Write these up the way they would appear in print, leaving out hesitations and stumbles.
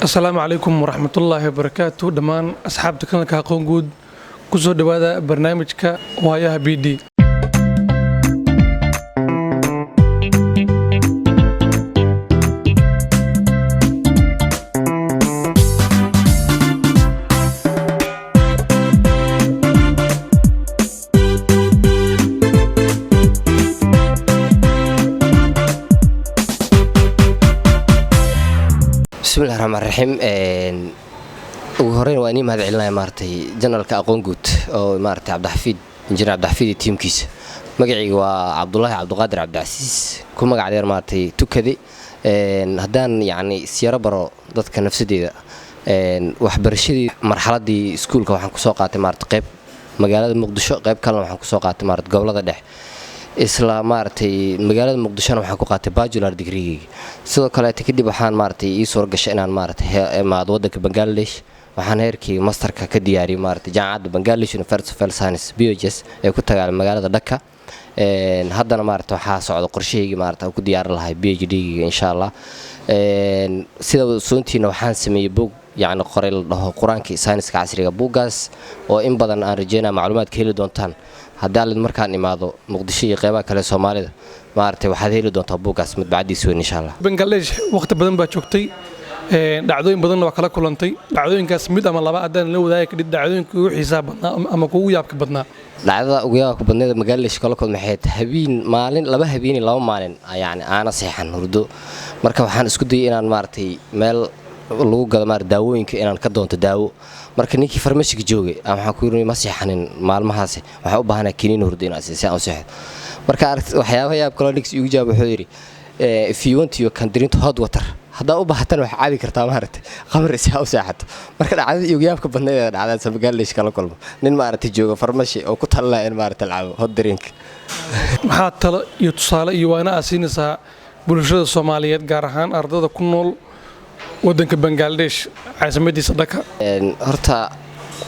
Asalaamu calaykum waraxmatullaahi wabarakaatu. Dhammaan asxaabta kanalka Aqoon Guud, kusoo dhowaada barnaamijka Waayaha BD. Bismillahi raxmaan raxiim. Ugu horeyn waa inii mahad celinaya, maaragtay, channelka Aqoon Guud oo, maaragtay, Cabdixafiid, Injineer Cabdixafiid iyo tiimkiisa. Magacayga waa Cabdulaahi Cabdiqaadir Cabdicasiis, ku magac dheer, maaragtay, Tukade. Haddaan yacni isyaro baro dadka nafsadeeda, waxbarashadii marxaladii iskuulka waxaan kusoo qaatay, maaragtay, qayb magaalada Muqdisho, qayb kalena waxaan kusoo qaatay, maaragtay, gobolada dhex. Isla, maaragtay, magaalada Muqdishona waxaan ku qaatay bachelor degreegeyga. Sidoo kaleeta kadib waxaan, maaragtay, ii suura gashay inaan, maaragtay, imaado waddanka Bangladesh. Waxaan heerkii masterka ka diyaariyey, maaragtay, jaamacadda Bangladesh University of Health Science, BUHS, ee ku tagaala magaalada Dhaka. Haddana, maaragtay, waxaa socda qorshahaygii, maaragtay, aan ku diyaarin lahay PhD-geyga, insha Allah. Sida soontiina waxaan sameeyey buug, yacni, qoray, la dhaho Qur-aanka Sayniska Casriga. Buuggaas oo in badan aan rajeynaya macluumaadka heli doontaan haddii allid markaan imaado Muqdisho iyo qeybaha kale Soomaalida, maaragtay, waxaad heli doontaa buuggaas madbacadiis weyn, insha Allah. Bangladesh waqti badan baa joogtay, dhacdooyin badanna waa kala kulantay. Dhacdooyinkaas mid ama laba haddaan la wadaagi kadhid, dhacdooyinka ugu xiisaha badnaa ama kugu yaabka badnaa. Dhacdada ugu yaabka badneeda Bangladesh kala kulmay maxay tahay? Habeen, maalin, 2 habeen, 2 maalin, yacni, aana seexan hurdo. Marka waxaan isku dayay inaan, maaragtay, meel lagu gado, maarata, daawooyinka inaan ka doonto daawo. Marka ninkii farmashiga joogay waxaan ku yiri, "Ma seexanin maalmahaasi, waxaan u baahanaa kiniin hurdo inaan si aan u seexdo." Marka waxyaabaha yaab kaloo ninkiis iigu jawaab wuxuu yidhi, "If you want, you can drink hot water." Haddaa u baahatan wax cabi kartaa, maaragtay, khamri si aa u seexato. Marka dhacdada iigu yaabka badneed ee dhacdaas Bangladesh kala kulmo, nin, maaragtay, jooga farmashi oo ku talinaya in, maaragtay, la cabo hot drink. Maxaa talo iyo tusaale iyo waana aad siinaysaa bulshada Soomaaliyeed, gaar ahaan ardada ku nool waddanka Bangladesh, caasimadiisa Dhaka? Horta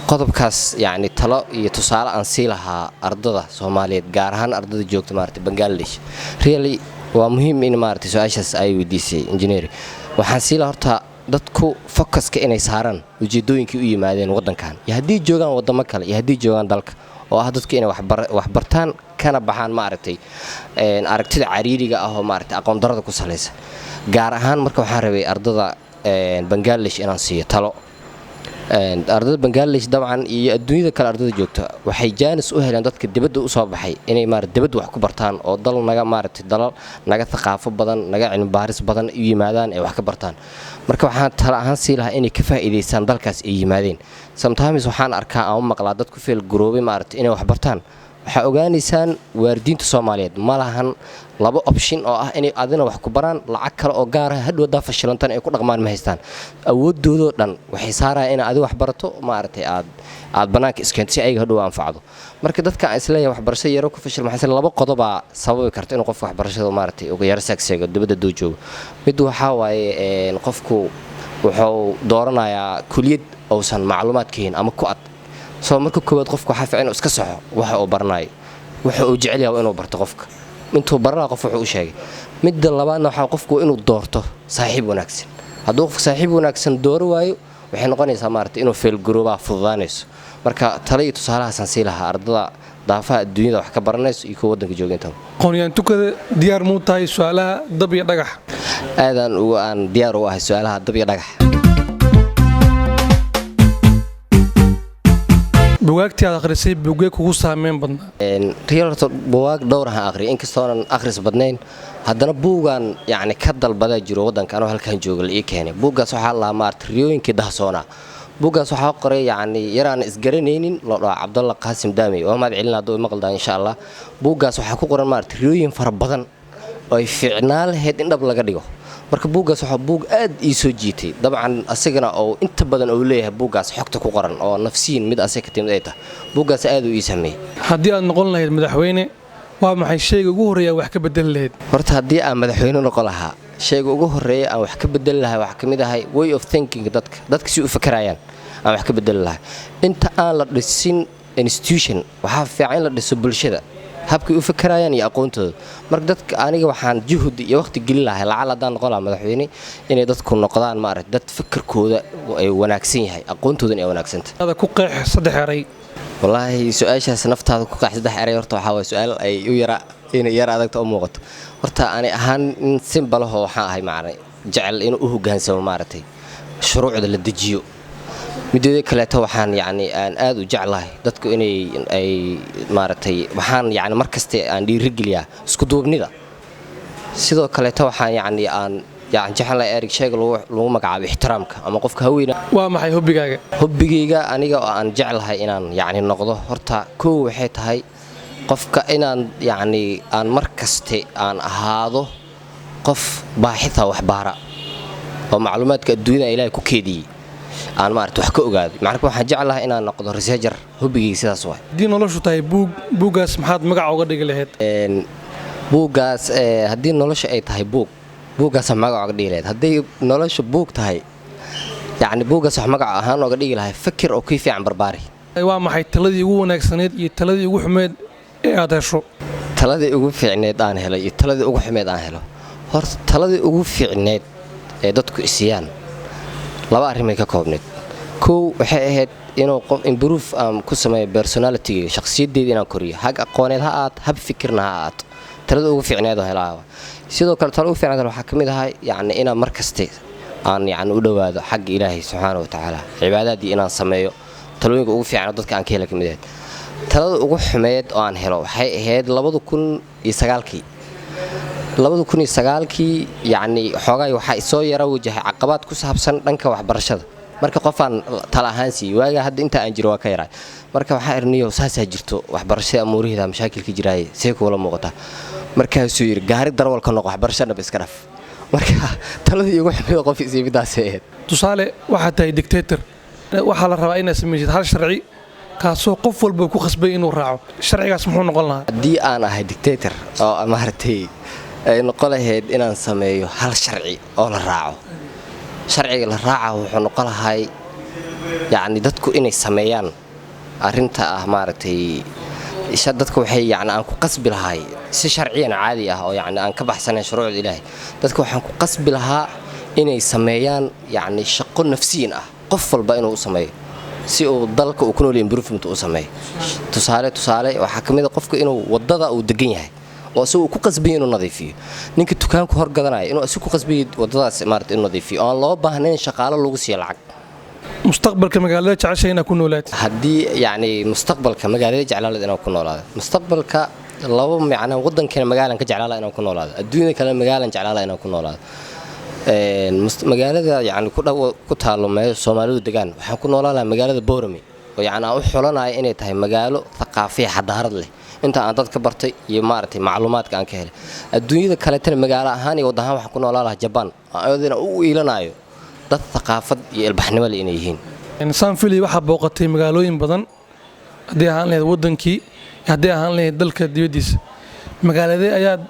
qodobkaas, yacni, talo iyo tusaale aan sii lahaa ardada Soomaaliyeed, gaar ahaan ardada joogta, maaragtay, Bangladesh, really waa muhiim in, maaragtay, su-aashaas ay weydiisay engineer. Waxaan sii lahaa horta dadku focuska inay saaraan ujeedooyinkii u yimaadeen waddankan, iyo haddii joogaan waddamo kale iyo haddii joogaan dalka, oo ah dadku inay waxbartaan kana baxaan, maaragtay, aragtida cariiriga ah oo, maaragtay, aqoon darada ku salaysan. Gaar ahaan marka waxaan rabay ardada Bangladesh inaan siiyo talo. Ardada Bangladesh dabcan iyo adduunyada kale ardada joogta waxay jaanis u heleen dadka dibadda u soo baxay inay, maarata, dibadda wax ku bartaan oo dal naga, maaragtay, dalal naga thaqaafo badan, naga cilmi baaris badan u yimaadaan ee wax ka bartaan. Marka waxaan tala ahaan sii lahaa inay ka faa'iidaystaan dalkaas ay yimaadeen. Sometimes waxaan arkaa ama maqlaa dad ku fail garoobay, maaragtay, inay wax bartaan. Waxaa ogaanaysaan waalidiinta Soomaaliyeed ma lahan laba option oo ah inay adina wax ku baraan, lacag kale oo gaara hadhow haddaa fashilantan ay ku dhaqmaan ma haystaan. Awooddoodoo dhan waxay saarayaan inaad adiga wax barato, maaragtay, aad bannaanka iskeento si ayaga hadhow anfacdo. Marka dadka aan isleeyahay waxbarashada yaro ku fashil, maxaa laba qodobaa sababi karta inuu qofka waxbarashada, maaragtay, uga yaro saagseego dibadda duu joogo. Mid waxaa waaye, qofku wuxuu dooranayaa kuliyad uusan macluumaad ka hayn ama ku ad soo. Marka koowaad qofku waxaa fiican inuu iska saxo waxa uu baranayo, waxa uu jecel yahay inuu barto, qofka intuu baranaya qof wuxuu u sheegay. Midda labaadna waxaa qofku inuu doorto saaxiib wanaagsan. Hadduu qofku saaxiib wanaagsan dooro waayo, waxay noqonaysaa, maaragtay, inuu fail garoobaa fududaanayso. Marka talo iyo tusaalahaasaan sii lahaa ardada daafaha adduunyada wax ka baranayso iyo kuwa waddanka jooga intaba. Aqoonyahan Tukada, diyaar muu tahay su-aalaha dab iyo dhagax? Aadaan ugu aan diyaar u ahay su-aalaha dab iyo dhagax. Bugaagtii aad akhrisay, buugee kugu saameyn badnaa? Real, horta buwaag dhowr ahaan aqriyay. Inkastoonan akhris badnayn, haddana buugan, yacni, ka dalbadaa jiro waddanka anoo halkan jooga la ii keenay. Buuggaas waxaa lahaa, maarata, Riyooyinkii Dahsoonaa. Buuggaas waxaa qoray, yacni, yaraan isgaranaynin, loo dhaho Cabdalla Qaasim Daamey. Waa mahad celin hadduu maqaldaa, insha Allah. Buuggaas waxaa ku qoran, maarata, riyooyin fara badan oo ay fiicnaa lahayd in dhab laga dhigo. Marka buuggaas waxaa buug aad ii soo jiitay, dabcan asagana oo inta badan uu leeyahay buuggaas xogta ku qoran oo nafsiyin mid asaga ka timid ay tahay. Buuggaas aad uu ii sameeyey. Haddii aad noqon lahayd madaxweyne, waa maxay shayga ugu horreeya wax ka bedeli lahayd? Horta haddii aan madaxweyne noqon lahaa, shayga ugu horreeya aan wax ka bedeli lahay waxaa ka mid ahay way of thinking dadka, si u fakarayaan aan wax ka bedeli lahay. Inta aan la dhisin institution, waxaa fiican in la dhiso bulshada. Habkay u fakarayaan iyo aqoontooda. Marka dadka aniga waxaan juhdi iyo waqti gelin lahay, lacal haddaan noqon lahaa madaxweyne, inay dadku noqdaan, maaragtay, dad fikirkooda ay wanaagsan yahay, aqoontoodana ay wanaagsantah. Ku qeex saddex eray. Wallaahi, su-aashaas naftaada ku qeex saddex eray, horta waxaa waye su-aal ay u yara inay yar adagta u muuqato. Horta ani ahaan nin simbalahoo waxaan ahay macnay jecel inuu u hoggaansamo, maaragtay, shuruucda la dejiyo. Mideeda kaleeto, waxaan yacni aan aad u jeclahay dadku inay ay, maaragtay, waxaan yacni mar kaste aan dhiirigeliyaa isku duubnida. Sidoo kaleeto waxaan yacni aan yacni jeclahay erig sheega lagu magacaabo ixtiraamka ama qofka haweyna. Waa maxay hobbigaaga? Hobbigayga aniga oo aan jeclahay inaan yacni noqdo, horta kow waxay tahay qofka inaan yacni aan mar kaste aan ahaado qof baaxitha, waxbaara oo macluumaadka adduunyada Ilaahay ku keediyey aan, maarata, wax ka ogaado. Macnaka waxaan jeclahay inaan noqdo researcher. Hobbigayga sidaas waay. Haddii noloshu tahay buug, buuggaas maxaad magaca uga dhigi lahayd? Buuggaas, haddii nolosha ay tahay buug, buuggaas magac oga dhigi lahayd. Hadday nolosha buug tahay, yacni buuggaas wax magac ahaan oga dhigi lahay "Fikir oo kii fiican barbaari". Waa maxay taladii ugu wanaagsaneyd iyo taladii ugu xumeed ee aad hesho? Taladii ugu fiicneed aan helay iyo taladii ugu xumeed aan helo, horta taladii ugu fiicneed ee dadku isiyaan laba arrimay ka koobneyd. Kow, waxay ahayd inuu qof improve aan ku sameeyo personality, shakhsiyaddeeda inaan koriyo, hag aqooneed ha aad, hab fikirna ha ahaato. Talada ugu fiicneed oo helaa. Sidoo kale talada ugu fiicneed waxaa ka mid ahay yacni inaan mar kaste aan yacni u dhowaado xagga Ilaahay subxaana wa tacaala, cibaadaadii inaan sameeyo. Talooyinka ugu fiican oo dadka aan ka hela ka mid ahayd. Talada ugu xumeed oo aan helo waxay ahayd 2009-kii. 2009-kii yacni xoogaay waxaa isoo yara wajahay caqabaad ku saabsan dhanka waxbarashada. Marka qofaan tala ahaan siiyey, waagaa hadda inta aan jiro waa ka yaraa. Marka waxaa irniyo saasaa jirto waxbarashada amuuraheeda mashaakilka jiraaye, see kuula muuqataa? Markaasuu yidhi, "Gaari darwalka noq, waxbarashadhaba iska dhaf." Marka taladii ugu xumeed qof isiiy midaasay ahayd. Tusaale, waxaad tahay dictator. Waxaa la rabaa inaad samaysid hal sharci kaasoo qof walba ku khasbay inuu raaco. Sharcigaas muxuu noqon lahaa? Haddii aan ahay dictator oo, maaragtay, ay noqon lahayd inaan sameeyo hal sharci oo la raaco, sharciga la raaca wuxuu noqon lahay yacni dadku inay sameeyaan arrinta ah, maaragtay, dadka waxay yacni aan ku qasbi lahay si sharciyan caadi ah oo yacni aan ka baxsanayn shuruucda Ilaahay. Dadka waxaan ku qasbi lahaa inay sameeyaan yacni shaqo nafsiyin ah, qof walba inuu u sameeyo si uu dalka uu ku nool improvement u sameeyo. Tusaale, waxaa ka mid a qofka inuu wadada uu degan yahay oo isagu uu ku qasbaya inuu nadiifiyo, ninka dukaanku hor gadanaya inuu isagu ku qasbayo wadadaas, maarata, inuu nadiifiyo oo aan loo baahnayn shaqaalo lagu siiyo lacag. Mustaqbalka magaalada jeceshay inaad ku noolaatid? Haddii yacni mustaqbalka magaalada jeclaaleed inaan ku noolaado, mustaqbalka laba macna: wadankana magaalan ka jeclaala inaan ku noolaado, adduunyada kale magaalan jeclaala inaan ku noolaado. Magaalada yacni ku dhow ku taalo meel Soomaalidu degaan waxaan ku noolaan lahaa magaalada Boorame, oo yacni aan u xulanayo inay tahay magaalo thaqaafiya, xadaarad leh, inta aan dad ka bartay iyo, maaragtay, macluumaadka aan ka helay. Adduunyada kaleetana magaalo ahaan iyo waddan ahaan waxaan ku noolaan lahaa Jabaan, oo ayadana u iilanayo dad thaqaafad iyo ilbaxnimo leh inay yihiin. Sanfili, waxaa booqatay magaalooyin badan, haddii ahaan lahayd waddankii, haddii ahaan lahayd dalka dibaddiisa. Magaaladee ayaad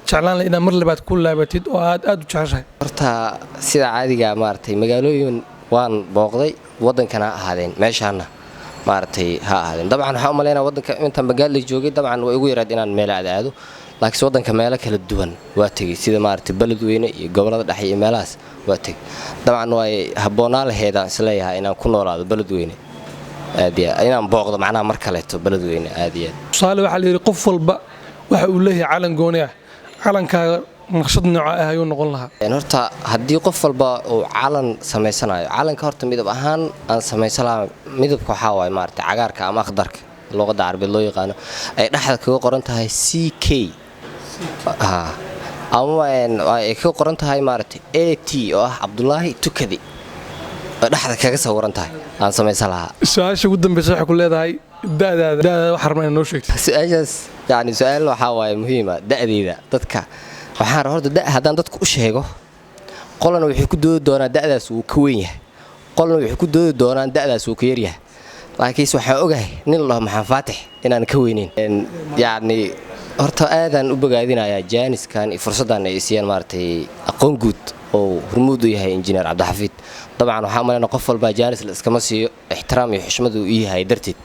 jeclaan lahayd inaad mar labaad ku laabatid oo aad aad u jeceshahay? Horta sida caadiga, maaragtay, magaalooyin waan booqday, waddankana ha ahaadeen, meeshaana, maaragtay, ha ahaadeen. Dabcan waxaan u malaynaa waddanka intaan magaalada joogay, dabcan way igu yaraad inaan meel aad aado, laakiinse waddanka meelo kala duwan waa tegey, sida, maaragtay, Beledweyne iyo gobollada dhexe iyo meelahaas waa tegey. Dabcan way habboonaa laheedaan isleeyahay inaan ku noolaado Beledweyne aad iyo aad, inaan booqdo macnaha mar kaleeto Beledweyne aad iyo aad. Tusaale, waxaa la yidhi qof walba waxa uu leeyahay calan gooni ah. Calankaaga naqshad nooca ah ayuu noqon lahaa? Horta haddii qof walba uu calan samaysanayo, calanka horta midab ahaan aan samaysan lahaa, midabka waxaa waaye, maaragtay, cagaarka ama akhdarka luqadda Carabeed loo yaqaano, ay dhexda kaga qoran tahay CK ama ay kaga qoran tahay, maaragtay, AT oo ah Cabdulaahi Tukadi oo dhexda kaga sawiran tahay aan samaysan lahaa. Su-aasha ugu dambeysa waxay ku leedahay da'daada waxaa rabnaa inaad noo sheegtid. Su-aashaas yacni su-aal waxaa waaye muhiima. Da'deyda dadka waxaan rabaa horta haddaan dadka u sheego, qolana waxay ku doodi doonaan da'daas wuu ka weyn yahay, qolna waxay ku doodi doonaan da'daas wuu ka yaryahay, laakiinse waxaan ogahay nin la dhaho Maxamed Faatix inaan ka weyneyn. Yacni horta aadaan u bogaadinayaa jaaniskan iyo fursaddan ay siiyaan, maaragtay, aqoon guud oo hormuud u yahay Injineer Cabdixafiid. Dabcan waxaa umaleyna qof walbaa jaanis la iskama siiyo, ixtiraam iyo xushmad uu ii yahay darteed.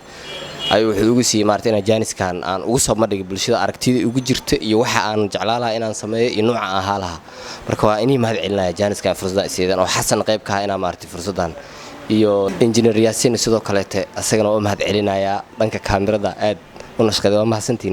Ayuu wuxuu ugu siiyey maarata inaan jaaniskan aan ugu soo bandhigay bulshada aragtida ugu jirta iyo waxa aan jeclaa lahaa inaan sameeyo iyo nooca aan ahaa lahaa. Marka waa inii mahad celinaya jaaniskan, fursaddan isiidan oo Xasan qayb ka ahaa inaa maarata fursaddan, iyo Injineer Yaasiin sidoo kaleete, asagana waa u mahad celinayaa, dhanka kaamirada aad u nashqaday. Waa mahadsantiin.